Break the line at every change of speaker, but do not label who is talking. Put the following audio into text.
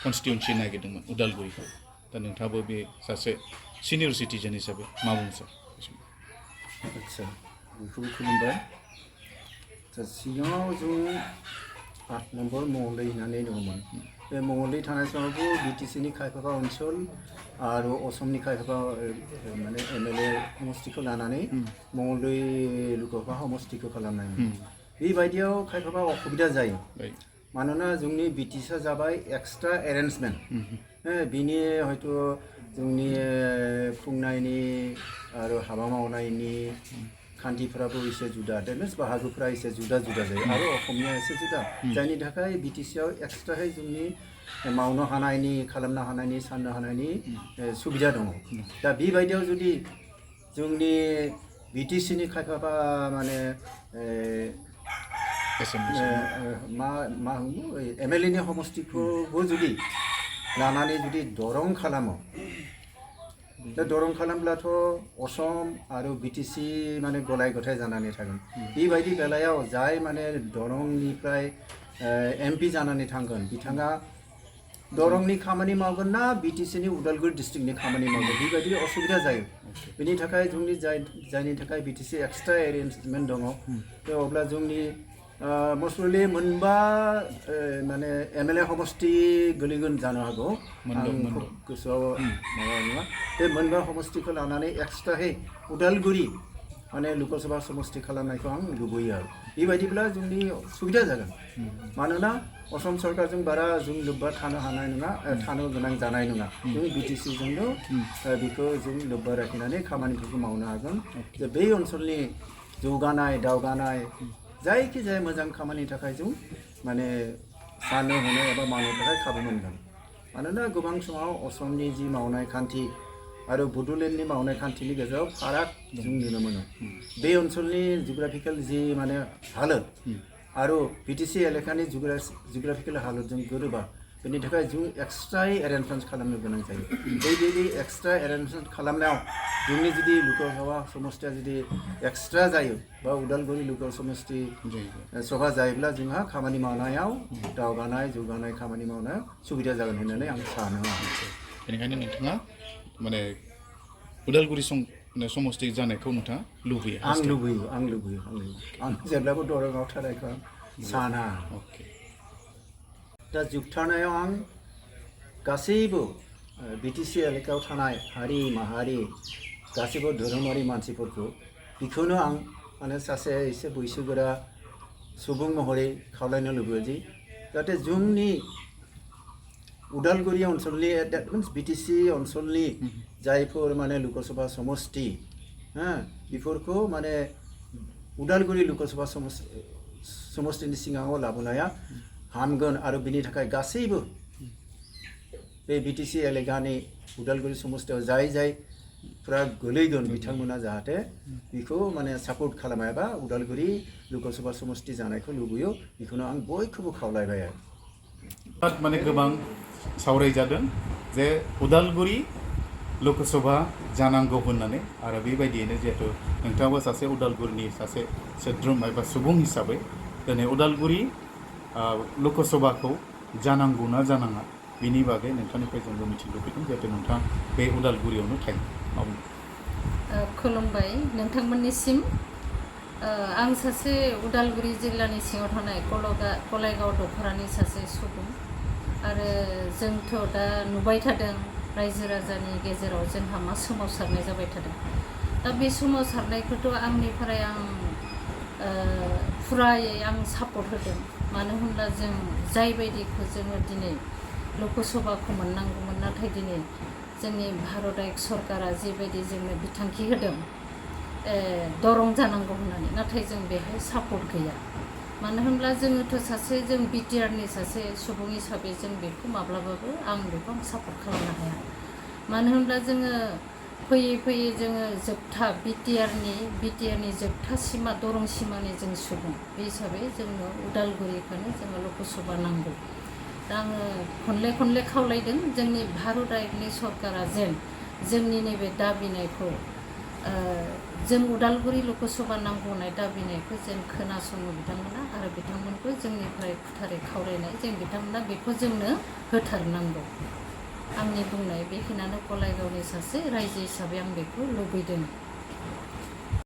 कन्स्टिट्युन्सि नागिरदोंमोन उदालगुरिखौ दा नोंथाङाबो बे सासे सिनियर सिटिजेन हिसाबै मा बुंनो सार
आदसा बेखौबो खुलुमबाय दा सिगाङाव जों 8 नम्बर मंगलदै होननानै दङमोन बे मंगलदै थानाय समावबो बिटिसिनि खायफा ओनसोल आरो असमनि खायफा माने एमएलए समष्टिखौ लानानै मंगलदै लक'सभा समष्टिखौ खालामनायमोन बेबायदियाव खायफा असुबिदा जायो मानोना जोंनि बिटिसिआ जाबाय एक्सट्रा एरेन्जमेन्ट बिनि हयथ' जोंनि खुंनायनि आरो हाबा मावनायनि खान्थिफोराबो एसे जुदा देट मिन्स बाहागोफोरा एसे जुदा जुदा जायो आरो असमिया एसे जुदा जायनि थाखाय बिटिसिआव एक्सट्राहै जोंनि मावनो हानायनि खालामनो हानायनि साननो हानायनि सुबिदा दङ दा बेबायदियाव जुदि जोंनि बिटिसिनि खायफा माने मा एमएलएनि समष्टिखौबो जुदि लानानै जुदि दरं खालामो दा दरं खालामब्लाथ' असम आरो बिटिसि माने गलाय गथाय जानानै थागोन बेबायदि बेलायाव जाय माने दरंनिफ्राय एमपि जानानै थांगोन बिथाङा दरंनि खामानि मावगोन ना बिटिसिनि उदालगुरि डिस्ट्रिक्टनि खामानि मावगोन बेबायदि असुबिदा जायो बेनि थाखाय जोंनि जायनि थाखाय बिटिसि एक्सट्रा एरेन्जमेन्ट दङ अब्ला जोंनि मसलि मोनबा माने एमएलए समष्टि गोलैगोन जानो हागौ आं खुब गोसोआव माबा नङा बे मोनबा समष्टिखौ लानानै एक्सट्राहै उदालगुरि माने लक'सभा समष्टि खालामनायखौ आं लुबैयो आरो बेबायदिब्ला जोंनि सुबिदा जागोन मानोना असम सरकारजों बारा जों लोब्बा थानो हानाय नङा थानो गोनां जानाय नङा जों बिटिसिजोंनो बेखौ जों लोब्बा लाखिनानै खामानिफोरखौ मावनो हागोन जे बै ओनसोलनि जौगानाय दावगानाय जायखिजाया मोजां खामानिनि थाखाय जों माने साननो हनो एबा मावनो थाखाय खाबु मोनगोन मानोना गोबां समाव असमनि जि मावनाय खान्थि आरो बड'लेण्डनि मावनाय खान्थिनि गेजेराव फाराग जों नुनो मोनो बे ओनसोलनि जिअ'ग्राफिकेल जि माने हालोद आरो बिटिसि एलेकानि जिअ'ग्राफिकेल हालोदजों गोरोबा बेनि थाखाय जों एक्सट्रायै एरेन्जमेन्ट खालामनो गोनां जायो बेबायदि एक्सट्रा एरेन्जमेन्ट खालामनायाव जोंनि जुदि लक'सभा समष्टिया जुदि एक्सट्रा जायो बा उदालगुरि लक' समष्टि सभा जायोब्ला जोंहा खामानि मावनायाव दावगानाय जौगानाय खामानि मावनायाव सुबिदा जागोन होननानै आं सानो
बेनिखायनो नोंथाङा माने उदालगुरि समष्टि जानायखौ नोंथाङा लुबैयो
आं लुबैयो आं जेब्लाबो दरंआव थानायखौ साना दा जोबथारनायाव आं गासैबो बिटिसि एलेकायाव थानाय हारि माहारि गासैबो धोरोमारि मानसिफोरखौ बेखौनो आं माने सासे एसे बैसोगोरा सुबुं महरै खावलायनो लुबैयो जि जाहाथे जोंनि उदालगुरि ओनसोलनि देट मिन्स बिटिसि ओनसोलनि जायफोर माने लक'सभा समष्टि बेफोरखौ माने उदालगुरि लक'सभा समष्टिनि सिगाङाव लाबोनाया हामगोन आरो बिनि थाखाय गासैबो बे बिटिसि एलेकानि उदालगुरि समष्टियाव जायफोरा गोलैगोन बिथांमोना जाहाथे बेखौ माने सापर्ट खालामा एबा उदालगुरि लक'सभा समष्टि जानायखौ लुबैयो बेखौनो आं बयखौबो खावलायबाय आरो
माने गोबां सावरायजादों जे उदालगुरि लक'सभा जानांगौ होननानै आरो बेबायदियैनो जिहेतु नोंथाङाबो सासे उदालगुरिनि सासे सोद्रोम एबा सुबुं हिसाबै दिनै उदालगुरि लक'सभाखौ जानांगौ ना जानाङा बिनि बागै नोंथांनिफ्राय जोंबो मिथिनो लुबैदों जिहेतु नोंथाङा बे उदालगुरियावनो थायो
खुलुमबाय नोंथांमोननिसिम आं सासे उदालगुरि जिल्लानि सिङाव थानाय गलायगाव दख'रानि सासे सुबुं आरो जोंथ' दा नुबाय थादों रायजो राजानि गेजेराव जोंहा मा सोमावसारनाय जाबाय थादों दा बे सोमावसारनायखौथ' आंनिफ्राय आं फुरायै आं सापर्ट होदों मानो होनब्ला जों जायबायदिखौ जोङो दिनै लक'सभाखौ मोननांगौमोन नाथाय दिनै जोंनि भारत सरकारा जिबायदि जोंनो बिथांखि होदों दरं जानांगौ होननानै नाथाय जों बेहाय सापर्ट गैया मानो होनब्ला जोङोथ' सासे जों बिटिआरनि सासे सुबुं हिसाबै जों बेखौ माब्लाबाबो आं बेखौ सापर्ट खालामनो हाया मानो होनब्ला जोङो फैयै फैयै जोङो जोबथा बिटिआरनि जोबथा सिमा दरं सिमानि जों सुबुं बे हिसाबै जोंनो उदालगुरिखौनो जोङो लक'सभा नांगौ दा आङो खनले खावलायदों जोंनि भारत सरकारा जेन जोंनि नैबे दाबिनायखौ जों उदालगुरि लक'सभा नांगौ होननाय दाबिनायखौ जों खोनासङो बिथांमोना आरो बिथांमोनखौ जोंनिफ्राय खुथारै खावलायनाय जों बिथांमोना बेखौ जोंनो होथारनांगौ। आंनि बुंनाय बेखिनियानो गलायगावनि सासे रायजो हिसाबै आं बेखौ लुबैदों।